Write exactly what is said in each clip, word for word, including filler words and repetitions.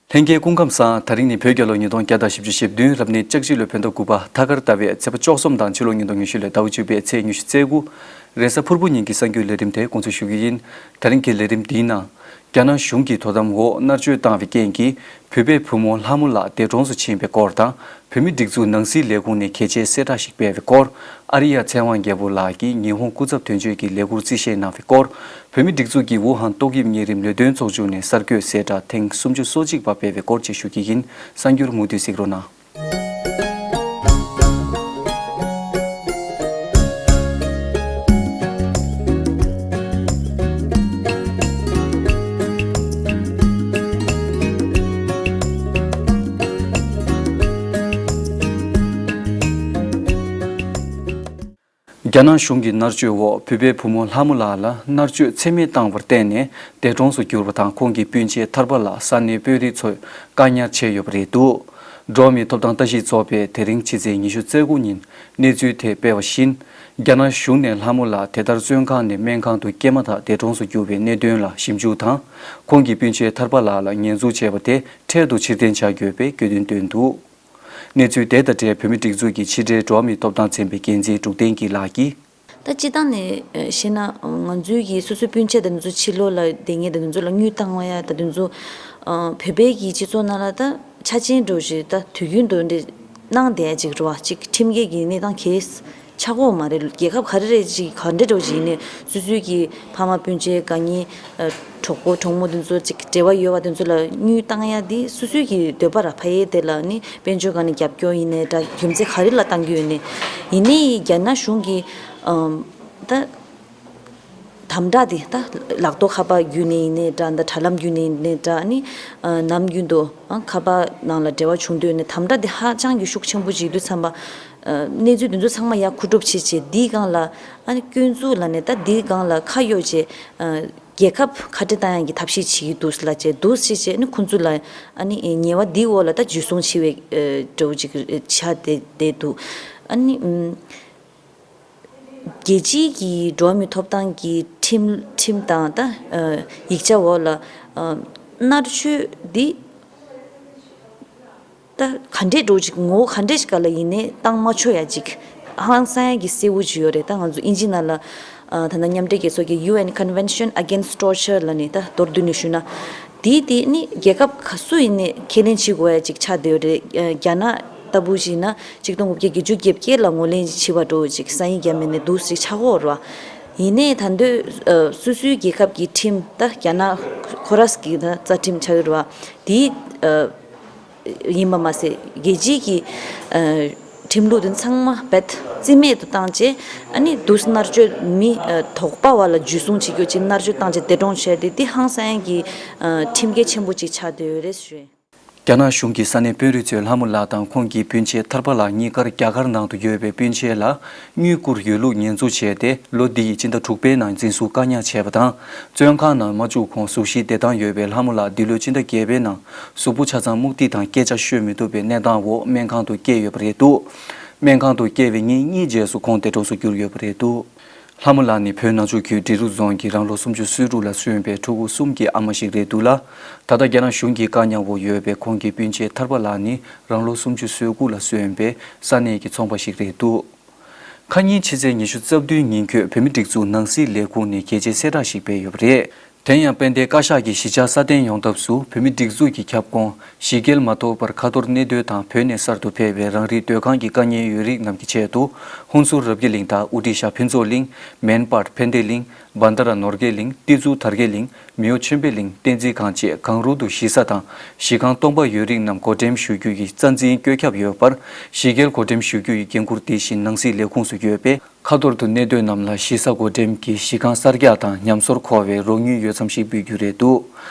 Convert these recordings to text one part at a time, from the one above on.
ལྷན་རྒྱས་སྐུ་ཁམས་བཟང་། དེ་རིང་ནི་བོད་རྒྱལ་ལོ་ཉིས་སྟོང་བརྒྱ་དང་བཞི་བཅུ་ཞེ་བདུན། རབ་གནས་ལྕགས་བྱི་ལོའི་བོད་ཟླ་དགུ་པ། ཐ་སྐར་ཟླ་བའི་ཚེས་པ་བཅུ་གསུམ་དང་ཕྱི་ལོ་ཉིས་སྟོང་ཉི་ཤུ་ལོའི་ཟླ་བ་བཅུ་པའི་ཚེས་ཉི་ཤུ་རྩ་དགུ། རེས་གཟའ་ཕུར་བུ་ཉིན་གྱི་གསར་འགྱུར་ལས་རིམ་དེ་འགོ་འཛུགས་ཞུ་གི་ཡིན། དེ་རིང་གི་ལས་རིམ་འདིའི་ནང་། རྒྱ་ནག་གཞུང་གིས་དོ་དམ་འོག་མནར་གཅོད་བཏང་བའི་རྐྱེན་གྱིས། བོད་པའི་བུ་མོ་ལྷ་མོ་ལགས་འདས་གྲོངས་སུ་ཕྱིན་པའི་སྐོར་དང་། བོད་མིའི་སྒྲིག་འཛུགས་ནང་སྲིད་ལས་ཁུངས་ནས་གལ་ཆེའི་གསལ་བསྒྲགས་ཤིག་སྤེལ་བའི་སྐོར། ཨ་རི་ཡ་ཚེ་དབང་རྒྱལ་པོ་ལགས་ཀྱིས་ཉི་ཧོང་སྐུ་ཚབ་དོན་གཅོད་ཀྱི་ལས་ཁུར་རྩིས་བཞེས་གནང་བའི་སྐོར། བོད་མིའི་སྒྲིག་འཛུགས་ཀྱི་ཝུ་ཧན་ཏོག་དབྱིབས་གཉན་རིམས་ལས་དོན་ཚོགས་ཆུང་ནས་གསར་འགོད་གསལ་བསྒྲགས་ཐེངས་སུམ་ཅུ་སོ་གཅིག་པ་སྤེལ་བའི་སྐོར་བཅས་ཞུ་གི་ཡིན། གསར་འགྱུར་མུ་མཐུད་གཟིགས་རོགས་གནང་། རྒྱ་ནག་གཞུང་གི་མནར་གཅོད་འོག་བོད་པའི་བུ་མོ་ལྷ་མོ་ལགས་ལ་མནར་གཅོད་ཚད་མེད་བཏང་བར་བརྟེན་ནས་འདས་གྲོངས་སུ་གྱུར་བ་དང་། ཁོང་གི་སྤུན་མཆེད་ཐར་པ་ལགས་ས་གནས་དཔོན་རིགས་ཚོས་བཀག་ཉར་བྱས་ཡོད་པ་རེད་འདུག་འགྲོ་བ་མིའི་ཐོབ་ཐང་ལྟ་ཞིབ་ཚོགས་པས་དེ་རིང་ཕྱི་ཚེས་ཉི་ཤུ་རྩ་དགུ་ཉིན་གནས་ཚུལ་དེ་སྤེལ་བ་བཞིན། རྒྱ་ནག་གཞུང་ནས་ལྷ་མོ་ལགས་དེ་ལྟར་བཙོན་ཁང་ནས་སྨན་ཁང་དུ་སྐྱེལ་མ་ཐག་འདས་གྲོངས་སུ་གྱུར་བའི་གནད་དོན་ལ་ཞིབ་འཇུག་དང་། ཁོང་གི་སྤུན་མཆེད་ཐར་པ་ལགས་ལ་ཉེས་འཛུགས་བྱས་པ་དེ་འཕྲལ་དུ་ཕྱིར་འཐེན་བྱ་དགོས་པའི་དགོས་འདུན་བཏོན་འདུག་གནས་ཚུལ་དེ་དང་འབྲེལ་བོད་མིའི་སྒྲིག་འཛུགས་ཀྱི་ཕྱི་འབྲེལ་འགྲོ་བ་མིའི་ཐོབ་ཐང་ཚན་པའི་འགན་འཛིན་འབྲུག་བསྟན་སྐྱིད་ལགས་ཀྱིས། ད་སྤྱིར་བཏང་ནས་ཨ་བཤད་ན། ང་ཚོའི་གི་སོ་སོའི་སྤུན་མཆེད་དེ་ཚོ་ཕྱི་ལོགས་ལ་བསྡད་མཁན་དེ་ཚོ་ལ་དངུལ་བཏང་བ་ཡ་ད་དེ་ཚོ་ཨ་བོད་པའི་གི་སྤྱི་ཚོགས་ནང་ལ་ད་ཆ་ཆེན་འགྲོ་བཞིན་ད་དུས་རྒྱུན་དུ་འདྲ་གནང་བསྡད་ཡ་ཅིག་རེད་བ། ཅིག་ཁྲིམས་འགལ་གྱི་གནས་སྟངས་གས་ཆགས་ཀྱི་ཡོད་མ་རེད། རྒྱལ་ཁབ་ག་རེ་རེད། ཅིག་ག་འདྲ་འགྲོ་བཞིན་ཡིན་ནའི་སོ་སོའི་གི་ཕ་མ་སྤུན་མཆེད་དགའ་ཉེ་ཨ་གྲོགས་པོ་གྲོགས་མོ་དེ་ཚོ་ཅིག་འབྲེལ་བ་ཡོད་བ་དེ་ཚོ་ལ་དངུལ་བཏང་ཡ་དེ་སོ་སོའི་གི་འདོད་པ་ར། ཕ་ཡུལ་དེ་ལ་ནི་དཔལ་འབྱོར་སྒང་ནས་རྒྱབ་སྐྱོར་ཡིན་ནའི་འདྲ། རྒྱུ་མཚན་ག་རེ་ལ་བཏང་རྒྱུ་ཡིན་ནའི། ཡིན་ནའི་རྒྱ་ནག་གཞུང་གི་ཨམ་ད་དམ་དྲག་དེ་ད་ལག་ཐོག་ཁ་པར་བརྒྱུད་ནས་ཡིན་ནའི་འདྲ། ད་དྲ་ལམ་བརྒྱུད་ནས་ཡིན་ནའི་འདྲ། ནི་ཨ་ནམ་རྒྱུན་དུ་ཨ་ཁ་པར་ནང་ལ་འབྲེལ་བ་བྱུང་དུས་ནས་དམ་དྲག་དེ་ཧ་ཅང་གི་ཤུགས་ཆེན་པོ་ཅིག་དུས་ཙམ་པ། ཨ་གནས་ཚུལ་དེ་ཚོ་ཚང་མ་ཡར་མཁོ་སྒྲུབ་བྱེད་བྱེད་འདིའི་སྒང་ལ་ཨ་ནི་སྐྱོན་འཛུགས་ལ་ནས་ད་འདིའི་སྒང་ལ་ཁ་གཡོག་བྱས། ཨ་རྒྱལ་ཁབ་ཁ་བྲལ་བཏང་ཡག་གི་ཐབས་ཤེས་བྱེད་ཀྱི་འདུག་ལབ་བྱས་འདུག་སེ་བྱས་ནི་ཁོང་ཚོ་ལ་ཨ་ནི་ཉེས་པ་འདིའི་འོག་ལ་ད་འཇུ་བཟུང་བྱས་པའི་ཨ་འདྲ་བོ་ཅིག་ཆགས་བསྡད་བསྡད་འདུག་ཨ་ནི་ཨམ་རྒྱལ་སྤྱིའི་གི་འགྲོ་བ་མིའི་ཐོབ་ཐང་གི་ཁྲིམས་ཁྲིམས་དང་ད་ཨ་ཡིག་ཆ་འོག་ལ་ཨ་མནར་གཅོད་འདི། ད་ག་འདྲས་འགྲོ་ཅིག་ངོ་བོ་ག་འདྲས་ཤིག་ག་ལ་ཡིན་ནའི་བཏང་མ་ཆོག་ཡ་ཅིག་ཧང་སང་ཡ་གི་གསལ་བོ་ཅིག་ཡོད་རེད། ད་ང་ཚོ་ཨིན་ཇི་ནང་ལ་ཨ་ད་ལྟ་མཉམ་འབྲེལ་རྒྱལ་ཚོགས་ཀྱི་UN Convention Against Torture ལ་ནི་ད་མདོར་བསྡུས་ནས་ཞུས་ན། དེའི་དེ་ནི་རྒྱལ་ཁབ་ག་སུ་ཡིན་ནའི་ཁས་ལེན་བྱེད་དགོས་ཡ་ཅིག་ཆགས་བསྡད་ཡོད་རེད། ཨ་རྒྱ་ནག་ལྟ་བུ་ཞིག་ན་ཆིག་སྟོང་དགུ་བརྒྱ་བརྒྱད་ཅུ་གྱ་བརྒྱད་ལ་ངོས་ལེན་བྱེད་པ་འདྲ་བོ་ཅིག་སང་ཉིན་རྒྱ་མི་ནས་འདུག་སེ་ཆགས་ཀྱི་ཡོད་རེད་བ། ཡིན་ནའི་ད་འདོད་ཨ་སོ་སོའི་རྒྱལ་ཁབ་ཀྱི་ཁྲིམས་ད་རྒྱ་ནག་ཁོ་རང་གི་ད་རྩ་ཁྲིམས་ཆགས་ཀྱི་རེད་བ། དེའི་ཨ་ཡིན་པ་མ་ཟད་རྒྱལ་སྤྱིའི་གི་ཨ་ཁྲིམས་ལུགས་དེ་ཚང་མ་རྦད་རྩིས་མེད་དུ་བཏང་བྱས། ཨ་ནི་འདུག་སེ་མནར་གཅོད་མི་ཨ་དོགས་པ་བ་ལ་འཇུ་བཟུང་བྱེད་རྒྱུ་ཅིག་མནར་གཅོད་བཏང་བྱས་འདས་གྲོངས་བྱས་ཏེ་འདི་ཧང་སང་གི་ཨ་ཁྲིམས་འགལ་ཆེན་པོ་ཅིག་ཆགས་བསྡད་ཡོད་རེད་ཞུ། རྒྱ་ནག་གཞུང་གིས་ས་གནས་དཔོན་རིགས་ཚོས་ལྷ་མོ་ལགས་དང་ཁོང་གི་སྤུན་མཆེད་ཐར་པ་ལགས་གཉིས་ཀར་རྒྱ་གར་ནང་དུ་ཡོད་པའི་སྤུན་མཆེད་ལ་དངུལ་བསྐུར་ཡོད་ལུགས་ཉེས་འཛུགས་བྱས་ཏེ། ལོ་འདི་ཡི་སྤྱི་ཟླ་དྲུག་པའི་ནང་འཛིན་བཟུང་བཀག་ཉར་བྱས་པ་དང་། བཙོན་ཁང་ནང་མ་བཅུག་གོང་གཟུགས་གཞིའི་བདེ་ཐང་ཡོད་པའི་ལྷ་མོ་ལགས་འདི་ལོའི་སྤྱི་ཟླ་བརྒྱད་པའི་ནང་གཟུགས་པོ་ཆ་ཚང་རྨུག་རྡིབ་དང་སྐད་ཆ་ཤོད་མི་ཐུབ་པའི་གནས་སྟངས་འོག་སྨན་ཁང་དུ་བསྐྱལ་ཡོད་པ་རེད་འདུག་སྨན་ཁང་དུ་བསྐྱལ་བའི་ཉིན་གཉིས་རྗེས་སུ་ཁོང་འདས་གྲོངས་སུ་གྱུར་ཡོད་པ་རེད་འདུག་ལྷ་མོ་ལགས་ནི་བོད་ནག་ཆུ་ཁུལ་འབྲི་རུ་རྫོང་གི་རང་ལོ་སུམ་ཅུ་སོ་དྲུག་ལ་སོན་པའི་ཕྲུ་གུ་གསུམ་གྱི་ཨ་མ་ཞིག་རེད་འདུག་ལ། ད་ལྟ་རྒྱ་ནག་གཞུང་གི་བཀག་ཉར་འོག་ཡོད་པའི་ཁོང་གི་སྤུན་མཆེད་ཐར་པ་ལགས་ནི་རང་ལོ་སུམ་ཅུ་སོ་དགུ་ལ་སོན་པའི་ས་གནས་ཀྱི་ཚོང་པ་ཞིག་རེད་འདུག་ཁ་ཉིན་ཕྱི་ཚེས་ཉི་ཤུ་རྩ་བདུན་ཉིན་ཁོས་བོད་མིའི་སྒྲིག་འཛུགས་ནང་སྲིད་ལས་ཁུངས་ནས་གལ་ཆེའི་གསལ་བསྒྲགས་ཤིག་སྤེལ་ཡོད་པ་རེད། དེ་ཡང་དཔལ་ལྡན་བཀའ་ཤག་གིས་གཞིས་ཆགས་སྲ་བརྟན་ཡོང་ཐབས་སུ་བོད་མིའི་སྒྲིག་འཛུགས་ཀྱི་ཁྱབ་ཁོངས་གཞི་རྒྱལ་མ་གཏོགས་པར་ཁ་ཐོར་གནས་སྡོད་དང་བོད་ནས་གསར་དུ་ཕེབས་པའི་རང་རིགས་སྡོད་ཁང་གི་དཀའ་ངལ་ཡོད་རིགས་རྣམས་ཀྱི་ཆེད་དུ། ཧུན་སུར་རབ་རྒྱས་གླིང་དང་དབུ་ཁྲིད་ཤར་ཕུན་ཚོགས་གླིང་། མན་པཱར་ཕན་བདེ་གླིང་། བན་ད་ར་ནོར་རྒྱས་གླིང་། ཏི་ཙུའུ་དར་རྒྱས་གླིང་། མེའོ་ཆོས་འཕེལ་གླིང་། བསྟན་འཛིན་ཁང་བཅས་གང་རུང་དུ་གཞིས་ས་དང་གཞི་ཁང་སྟོང་པ་ཡོད་རིགས་རྣམས་བགོ་འགྲེམས་ཞུ་རྒྱུ་ཡི་རྩ་འཛིན་བཀོད་ཁྱབ་ཡོད་པར། གཞི་རྒྱལ་བགོ་འགྲེམས་ཞུ་རྒྱུ་ཡི་འགན་འཁུར་དེ་བཞིན་ནང་སྲིད་ལས་ཁུངས་སུ་ཡོད་པས། ཁ་ཐོར་དུ་གནས་སྡོད་རྣམས་ལ་གཞིས་ས་བགོ་འགྲེམས་ཀྱིས་གཞི་ཁང་གསར་རྒྱག་དང་ཉམས་གསོར་མཁོ་བའི་རོགས་དངུལ་ཡོད་ཙམ་ཞིག་འབུལ་རྒྱུ་རེད་འདུག་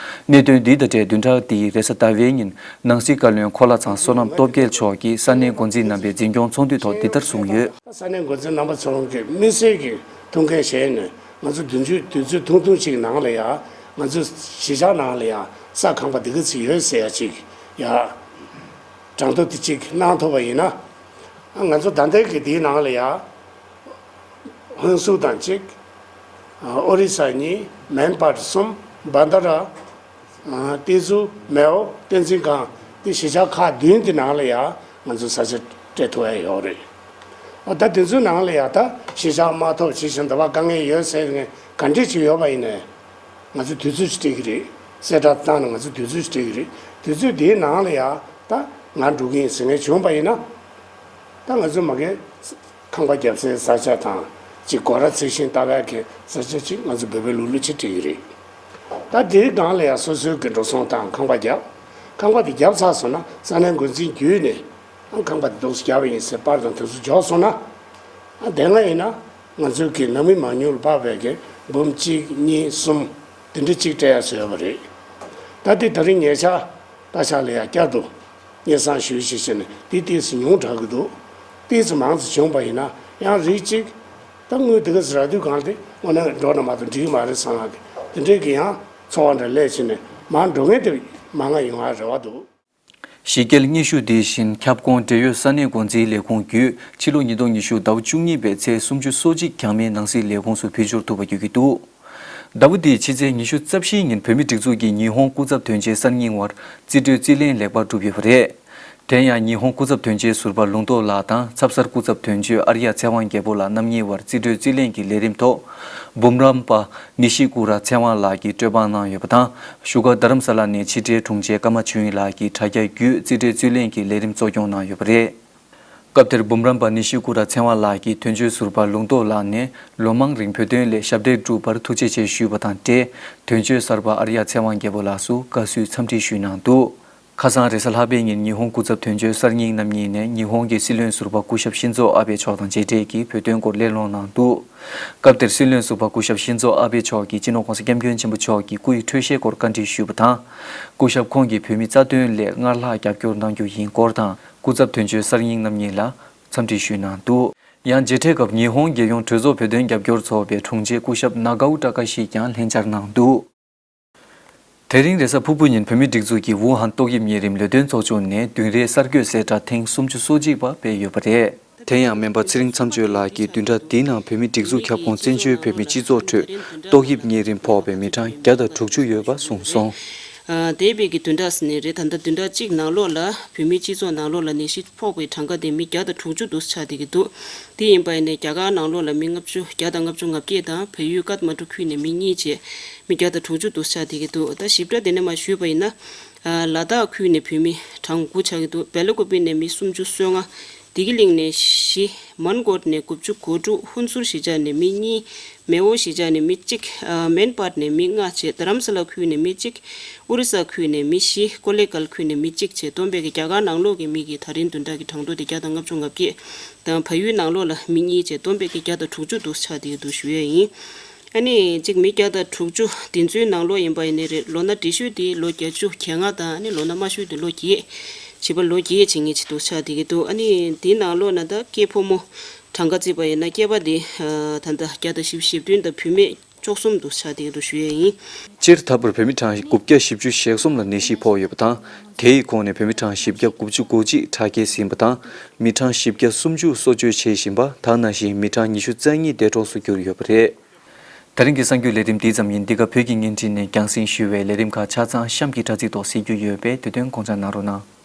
གནད་དོན་འདི་དང་འབྲེལ་བདུན་ཕྲག་འདིའི་རེས་གཟའ་ཟླ་བའི་ཉིན་ནང་སྲིད་བཀའ་བློན་འཁོར་ལྷ་ཚང་བསོད་ནམས་སྟོབས་རྒྱལ་མཆོག་གིས་ས་གནས་འགོ་འཛིན་རྣམ་པའི་འཛིན་སྐྱོང་ཚོགས་འདུའི་ཐོག་འདི་ལྟར་གསུངས་ཡོད། ས་གནས་འགོ་འཛིན་རྣམ་པ་ཚོ་གིས་དམིགས་བསལ་གྱི་ཐུགས་འགན་བཞེས་ནས་ང་ཚོ་དུས་ཚོད་དུས་ཚོད་ཐུང་ཐུང་ཅིག་ནང་ལ་ཡ་ང་ཚོ་གཞིས་ཆགས་ནང་ལ་ཡ་ས་ཁང་པ་འདི་ག་ཚོད་ཡོད་ཟེར་ཡ་ཅིག་ཡ་གྲངས་ཐོ་དེ་ཅིག་གནང་ཐུབ་པ་ཡིན་ན། ང་ཚོ་ད་ལྟའི་གི་འདིའི་ནང་ལ་ཡ་ཧུན་སུར་དང་གཅིག་ཨོ་རི་ས་གཉིས། མན་པཱར་གསུམ། བན་ད་ར་ ཏེ་ཙུ། མེའོ། བསྟན་འཛིན་སྒང་། དེ་གཞིས་ཆགས་ཁག་བདུན་དེ་ནང་ལ་ཡ་ང་ཚོ་ས་ཆ་སྤྲད་ཐུབ་ཡ་ཡོད་རེད། ཨ་ད་དེ་ཚོའི་ནང་ལ་ཡ་ད་གཞིས་ཆགས་མ་ཐོབ་ཇི་བཞིན་འདི་བ་དཀའ་ངལ་ཡོད་ཟེར་ནས་ག་འདྲས་ཅིག་ཡོད་པ་ཡིན་ནའི་ང་ཚོ་དུས་ཚོད་ཅིག་སྤྲད་ཀྱི་རེད། གསལ་བསྒྲགས་བཏང་ནས་ང་ཚོ་དུས་ཚོད་ཅིག་སྤྲད་ཀྱི་རེད། དུས་ཚོད་དེའི་ནང་ལ་ཡ་ད་ང་འགྲོ་གི་ཡིན་ཟེར་མཁན་བྱུང་པ་ཡིན་ན། ད་ང་ཚོ་མ་གི་ཁང་པ་རྒྱབ་སའི་ས་ཆ་དང་ཅིག་སྒོ་ར་འཚིག་ཤིང་བཏབ་ཡག་གི་ས་ཆ་ཅིག་ང་ཚོ་འབོད་སྐུལ་ལུག་ལུག་ཅིག་སྤྲད་ཀྱི་རེད། ད་དེའི་སྒང་ལ་ཡང་སོ་སོའི་གི་འགྲོ་སོང་བཏང་ཁང་པ་རྒྱབ། ཁང་པ་དེ་རྒྱབ་ཚར་སོང་ན་ས་གནས་འགོ་འཛིན་བརྒྱུད་ནས་ཨ་ཁང་པ་དེ་འདུག་སེ་རྒྱབ་པ་ཡིན་ཟེར་པར་དང་དེ་ཚོ་འཇོག་སོང་ན། ཨ་དེ་སྔ་ཡིན་ན་ང་ཚོའི་གི་ནང་མི་མང་ཉུང་ལ་དཔག་པའི་གི་འབུམ་གཅིག་གཉིས་གསུམ་དེ་འདྲ་གཅིག་སྤྲད་ཡག་བཟོས་པ་རེད། ད་དེ་ད་རིང་ཉེ་ཆར་ལྟ་ཞག་ལ་ཡང་བསྐྱར་དུ་སྙན་སེང་ཞུས་ཞེས་བྱས་ནས་དེ་ཏོག་ཙམ་ཉུང་དྲགས་ཀྱི་འདུག་ཏོག་ཙམ་མང་ཙམ་བྱུང་པ་ཡིན་ན་ཡང་རིགས་གཅིག་ད་དངུལ་དེ་ག་ཚོད་རག་དུས་གང་དེ་དངོས་གནས་འགྲོ་ན་མ་གཏོགས་འགྲིག་གི་མ་རེད་བསམ་ཡག་གི་དེ་འདྲའི་གི་ཡང་ཚོར་བ་འདྲ་སླེབས་བྱས་ནས་མར་འགྲོ་མཁན་དེ་མང་ང་ཡོང་ཡག་རེ་བ་འདུག་གཞི་རྒྱལ་སྙན་ཞུ་འདི་བཞིན་ཁྱབ་ཁོངས་འབྲེལ་ཡོད་ས་གནས་འགོ་འཛིན་ལས་ཁུངས་བརྒྱུད་ཕྱི་ལོ་ཉིས་སྟོང་ཉི་ཤུ་ཟླ་བ་བཅུ་གཉིས་པའི་ཚེས་སུམ་ཅུ་སོ་གཅིག་འགྱངས་མེད་ནང་སྲིད་ལས་ཁུངས་སུ་ཕུལ་འབྱོར་ཐུབ་པ་ཡོད་ཀྱི་འདུག་ཟླ་བ་འདིའི་ཕྱི་ཚེས་ཉི་ཤུ་རྩ་བཞིའི་ཉིན་བོད་མིའི་སྒྲིག་འཛུགས་ཀྱིས་ཉི་ཧོང་སྐུ་ཚབ་དོན་གཅོད་གསར་རྙིང་བར་རྩིས་སྤྲོད་རྩིས་ལེན་ལེགས་པར་གྲུབ་ཡོད་པ་རེད། དེ་ཡང་ཉི་ཧོང་སྐུ་ཚབ་དོན་གཅོད་ཟུར་པ་ལུང་རྟོགས་ལགས་དང་ཚབ་གསར་སྐུ་ཚབ་དོན་གཅོད་ཨར་ཡ་ཚེ་དབང་རྒྱལ་པོ་ལགས་རྣམ་གཉིས་བར་རྩིས་སྤྲོད་རྩིས་ལེན་གྱི་ལས་རིམ་ཐོག་འབུམ་རམས་པ་ནི་ཤི་ཀུ་ར་ཚེ་དབང་ལགས་ཀྱིས་སྤྲོད་དཔང་གནང་ཡོད་པ་དང་། བཞུགས་སྒར་རྡ་རམ་ས་ལ་ནས་ཕྱི་དྲིལ་དྲུང་ཆེ་ཀརྨ་ཆོས་དབྱིངས་ལགས་ཀྱིས་དྲ་རྒྱ་བརྒྱུད་རྩིས་སྤྲོད་རྩིས་ལེན་གྱི་ལས་རིམ་གཙོ་སྐྱོང་གནང་ཡོད་པ་རེད། སྐབས་དེར་འབུམ་རམས་པ་ནི་ཤི་ཀུ་ར་ཚེ་དབང་ལགས་ཀྱིས་དོན་གཅོད་ཟུར་པ་ལུང་རྟོགས་ལགས་ནས་ལོ་མང་རིང་བོད་དོན་སླད་ཞབས་འདེགས་བསྒྲུབས་པར་ཐུགས་རྗེ་ཆེ་ཞུས་པ་དང་འབྲེལ། དོན་གཅོད་གསར་པ་ཨར་ཡ་ཚེ་དབང་རྒྱལ་པོ་ལགས་སུ་དགའ་བསུའི་འཚམས་འདྲི་ཞུས་གནང་འདུག་ཁ་སང་རེས་གཟའ་ལྷག་པའི་ཉིན་ཉི་ཧོང་སྐུ་ཚབ་དོན་གཅོད་གསར་རྙིང་རྣམ་གཉིས་ནས་ཉི་ཧོང་གི་སྲིད་བློན་ཟུར་པ་སྐུ་ཞབས་ཤིན་ཛོ་ཨ་བྷེ་མཆོག་དང་མཇལ་འཕྲད་ཀྱིས་བོད་དོན་སྐོར་གླེང་སློང་གནང་འདུག་སྐབས་དེར་སྲིད་བློན་ཟུར་པ་སྐུ་ཞབས་ཤིན་ཛོ་ཨ་བྷེ་མཆོག་གིས་སྤྱི་ནོར་༸གོང་ས་༸སྐྱབས་མགོན་ཆེན་པོ་མཆོག་གི་སྐུ་ཡི་འཕྲོད་བཞེས་སྐོར་བཀའ་འདྲི་ཞུས་པ་དང་། སྐུ་ཞབས་ཁོང་གིས་བོད་མིའི་རྩ་དོན་སླད་སྔར་ལྷག་རྒྱབ་སྐྱོར་གནང་རྒྱུ་ཡིན་སྐོར་དང་། སྐུ་ཚབ་དོན་གཅོད་གསར་རྙིང་རྣམ་གཉིས་ལ་འཚམས་འདྲི་ཞུས་གནང་འདུག་ཡང་མཇལ་འཕྲད་སྐབས་ཉི་ཧོང་རྒྱལ་ཡོངས་གྲོས་ཚོགས་བོད་དོན་རྒྱབ་སྐྱོར་ཚོགས་པའི་དྲུང་ཆེ་སྐུ་ཞབས་ནཱ་གའོ་ཀྲ་ཀ་ཤིས་ཀྱང་ལྷན་བཅར་གནང་འདུག་དེ་རིང་རེས་གཟའ་ཕུར་བུ་ཉིན་བོད་མིའི་སྒྲིག་འཛུགས་ཀྱི་ཝུ་ཧན་ཏོག་དབྱིབས་གཉན་རིམས་ལས་དོན་ཚོགས་ཆུང་ནས་བདུན་རེའི་གསར་འགོད་གསལ་བསྒྲགས་ཐེངས་སུམ་ཅུ་སོ་གཅིག་པ་སྤེལ་ཡོད་པ་རེད། དེ་ཡང་སྨན་པ་ཚེ་རིང་མཚམས་གཅོད་ལགས་ཀྱིས་བདུན་ཕྲག་འདིའི་ནང་བོད་མིའི་སྒྲིག་འཛུགས་ཁྱབ་ཁོངས་བཙན་བྱོལ་བོད་མིའི་སྤྱི་ཚོགས་ཁྲོད་ཏོག་དབྱིབས་གཉན་རིམས་ཕོག་པའི་མི་གྲངས་བརྒྱ་དང་དྲུག་ཅུ་ཡོད་པ་གསུངས་སོང་། ཨ། འདས་པའི་གི་བདུན་ཕྲག་ཟེར་ནའི་རེད། ད་ལྟ་བདུན་ཕྲག་གཅིག་ནང་ལོགས་ལ་བོད་མིའི་སྤྱི་ཚོགས་ནང་ལོགས་ལ་ནད་གཞི་ཕོག་པའི་གྲངས་ཀ་དེ་མི་བརྒྱ་དང་དྲུག་ཅུ་འདུག་ཆགས་བསྡད་ཀྱི་འདུག་དེ་ཡིན་པ་ཡིན་ནའི་རྒྱ་གར་ནང་ལོགས་ལ་མི་ལྔ་བཅུ། བརྒྱ་དང་ལྔ་བཅུ་ང་བརྒྱད་དང་བལ་ཡུལ་ཀཏ་མན་གྲུ་ཁུལ་ནས་མི་གཉིས་བཅས་མི་བརྒྱ་དང་དྲུག་ཅུ་འདུག་ཆགས་བསྡད་ཀྱི་འདུག་ད་ཞིབ་ཕྲ་དེ་ནས་མར་ཞུས་པ་ཡིན་ན། ཨ། ལ་དྭགས་ཁུལ་ནས་བོད་མི་གྲངས་དགུ་ཆགས་ཀྱི་འདུག་བེ་ལ་ཀོ་པི་ནས་མི་སུམ་ཅུ་སོ་ལྔ། བདེ་སྐྱིད་གླིང་ནས་བཞི། མན་གོད་ནས་དགུ་བཅུ་གོ་དྲུག་ཧུན་སུར་གཞིས་ཆགས་ནས་མི་གཉིས། མེ་ཝོ་གཞིས་ཆགས་ནས་མི་གཅིག་ཨ། མན་པཱད་ནས་མི་ལྔ་བཅས་རྡ་རམ་ས་ལ་ཁུལ་ནས་མི་གཅིག་ཨོ་རི་ས་ཁུལ་ནས་མི་བཞི། ཀོ་ལེ་གལ་ཁུལ་ནས་མི་གཅིག་བཅས་བསྡོམས་པས་ཀྱི་རྒྱ་གར་ནང་ལོགས་ཀྱི་མི་གི་ད་རིང་བདུན་ཕྲག་གི་གྲངས་ཐོ་དེ་བརྒྱ་དང་ལྔ་བཅུ་ང་བརྒྱད་དང་། བལ་ཡུལ་ནང་ལོགས་ལ་མི་གཉིས་བཅས་བསྡོམས་པས་ཀྱི་བརྒྱ་དང་དྲུག་ཅུ་འདུག་ཆགས་བསྡད་ཀྱི་འདུག་ཞུ་ཡས་ཡིན། ཨ་ནི་གཅིག་མི་བརྒྱ་དང་དྲུག་ཅུ་འདི་ཚོའི་ནང་ལོགས་ཡིན་པ་ཡིན་ནའི་རེད། ལོ་ན་བགྲེས་ཤོས་དེ་ལོ་བརྒྱད་ཅུ་གྱ་ལྔ་དང་། ཨ་ནི་ལོ་ན་དམའ་ཤོས་དེ་ལོ་བརྒྱད། བྱིས་པ་ལོ་བརྒྱད་བྱེད་མཁན་ཅིག་འདུག་ཆགས་བསྡད་ཀྱི་འདུག་ཨ་ནི་འདི་ནང་ལོགས་ན་ད་སྐྱེས་ཕོ་མོ་གྲངས་ཀ་བརྩིས་པ་ཡིན་ན་སྐྱེས་པ་དེ་ད་ལྟ་བརྒྱ་དང་བཞི་བཅུ་ཞེ་བདུན་དང་བུད་མེད་བཅུ་གསུམ་འདུག་ཆགས་བསྡད་ཀྱི་འདུག་ཞུ་ཡས་ཡིན། སྤྱིར་ད་བར་བོད་མི་གྲངས་དགུ་བརྒྱ་བཞི་བཅུ་ཞེ་གསུམ་ལ་ནད་གཞི་ཕོག་ཡོད་པ་དང་། དེའི་ཁོངས་ནས་བོད་མི་གྲངས་བཞི་བརྒྱ་དགུ་བཅུ་གོ་གཅིག་ཁྲག་སྐྱེད་ཟིན་པ་དང་། མི་གྲངས་བཞི་བརྒྱ་སུམ་ཅུ་གསོ་བཅོས་བྱེད་བཞིན་པ། ད་ནང་བཞིན་མི་གྲངས་ཉི་ཤུ་རྩ་གཉིས་འདས་གྲོངས་སུ་གྱུར་ཡོད་པ་རེད། ད་རིང་གི་གསར་འགྱུར་ལས་རིམ་འདི་ཙམ་ཡིན། འདི་ག་བོད་ཀྱི་བརྙན་འཕྲིན་ནས་རྒྱང་སྲིང་ཞུ་བའི་ལས་རིམ་ཁག་ཆ་ཚང་གཤམ་གྱི་དྲ་ཚིགས་ཐོག་གཟིགས་རྒྱུ་ཡོད་པས་དུས་སྟོན་དགོངས་འཇགས་གནང་རོགས་གནང་།